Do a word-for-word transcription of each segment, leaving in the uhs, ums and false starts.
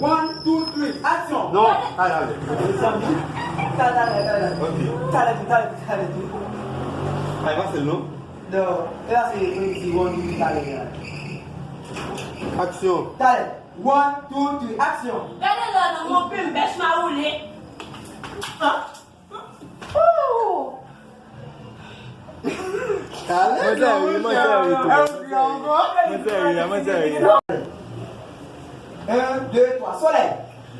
One, two, three, action. Non, talè, talè. Mezanmi, talè, talè, talè. Ok. Talè tou, talè tou, talè tou. Ay, pase l non. Non, e la se yon ti one, talè. Action. Talè. One, two, three, action. Gade la nan mon pil bèch mawoule. Hein? Oh! Mwen sèye, mwen sèye tou. Mwen sèye, mwen sèye. Un, deux, trois, soleil.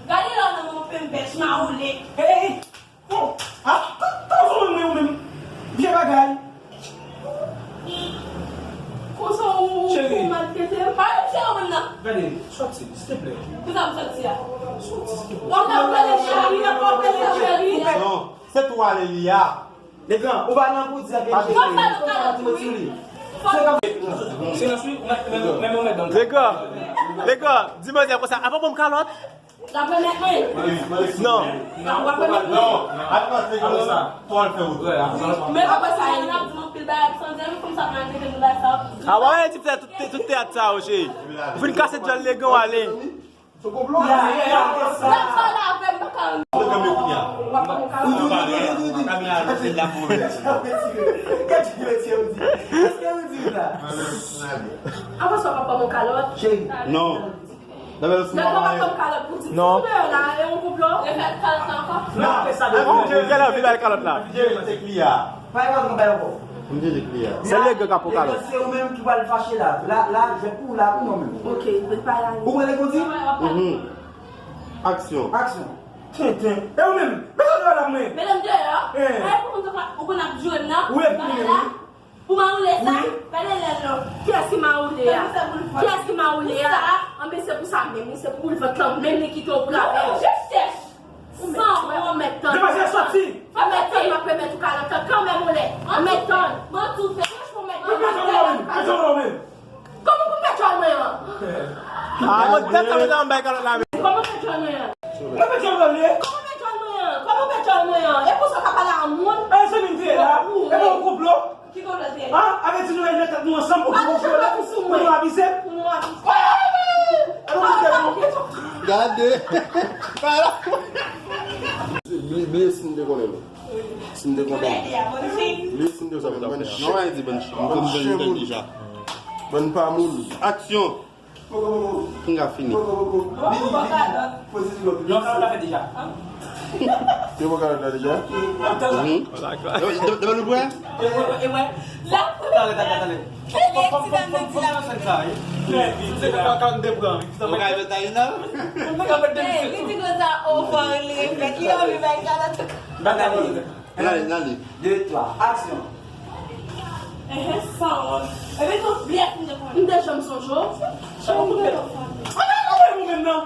Gade la nan mon pil bèch mawoule. Hey, hey. Oh, ah, kòman ou menm, ou menm? Vye bagay. Konsa ou, ou maltrete m. Pa menm se ou menm nan. Gade, sòti, silteplè. Pou sa m sòti a? Sòti, silteplè. W ap rele cheri, w ap rele cheri. Non, se tou ale li a. Legan, ou pa nan pou di a gen cheri. Fòk sa nou kalòt tou, wi. Silans wi, ou mèt, men, men, men, men, men. Legan, legan, di manzè konsa, avan pou m kalòt. L ap remèt mwen. Non. L ap remèt mwen. Non. Al pase konsa. Pou al fè wout. Men apre sa, y ap di m anpil bagay san zèl, kòm sa pa enterese nou bagay sa. A, w ap di fè tout, tout teyat sa yo, cheri. Ou fin kase djòl legan w ale. L ap pale avè m, pa ka. Ou pale. Kamera la, se la pou. Apre sa, w ap ban m yon kalòt. Non. Lè w ap ban m kalòt pou di, non. Ti deyò la, e yon konplo. Refè kalòt la ankò. Non, apre sa, depi. Ou gen lè vin bay kalòt la. Vye, se kliyan. Pa yon konplo ankò. M vye, se kliyan. Se legan k ap pran kalòt. Se ou menm ki pral fache la. La, la, jwèt pou ou la, pou mwen menm. Ok, mwen pa la. Ou pran legan di? Mhm. Aksyon. Aksyon. Tenten. E ou menm? Mete deyò la, mwen. Mete m deyò? Eh. Ay, pou konn sa, ou konn ap jwe m nan? Wi, wi, wi. Ou mawoule sa? Wi. Gade lèl non. Kiyès ki mawoule a? Kiyès ki mawoule a? Anben se pou sa menm, wi, se pou boul vant lan menm li kite w pou l avè w. Jis chèch. San wont. Ou mèt tann. Demwazèl sòti. Ou mèt tann, m ap remèt ou kalòt lan kanmenm ou lè. Ou mèt tann. Manti w fè. Franchman, ou mèt tann. Mete w la menm. Mete w la menm. Kòman pou m pèt djòl mwen an? Ah, mwen tèt sa mwen t ap bay kalòt la menm. Kòman pèt djòl mwen an? Mwen pèt djòl mwen an. Kòman pèt djòl mwen an? Kòman pèt djòl mwen an? E konsa w ka pale a moun? E zanmi m te ye la. E pa yon konplo. Ki konplo te ye? Ah, avèti nou al met tèt nou ansanm pou nou konplo la. Pou nou abize. Pou nou abize. E nou konplo. Gade. Bliye si m te konnen nou. Si m te konnen. Li si m te konnen. Non, mwen di bòn chen. Mwen di bòn chen deja. Bòn pa moun. Aksyon. Pinga fini. Li, li, li. Non, sa la fè deja. Te bon kalòt la deja? Mhm. Devan nou pran? E wè, e wè. La. Talè, talè, talè. Ou ka evita l nan? Li di konsa, o, fò li reflèt. Li anvi bay kalòt. Batay. Lale, lale. De, twa, aksyon. Ehe, sa wont. Ebyen, tout byen, m te konnen. M te janm sonje w. Cheri, m te. Ou menm nan.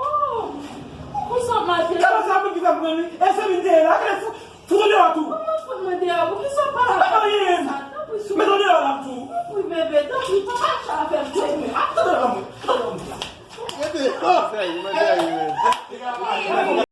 Oh, konsa, m al te. Kalòt sa, moun ki fè m pran li. E se li m te ye la. Kale fou. Fout ou deyò tou. Kòman fout mwen deyò? Poukisa w pale avè m konsa? Tanpri, sou. Met ou deyò la tou. Tanpri, bebe, tanpri, pa mache avè m, tanpri. Ap tande la mwen. Tande la mwen. Mete. Sèy, mwen sèy, wi.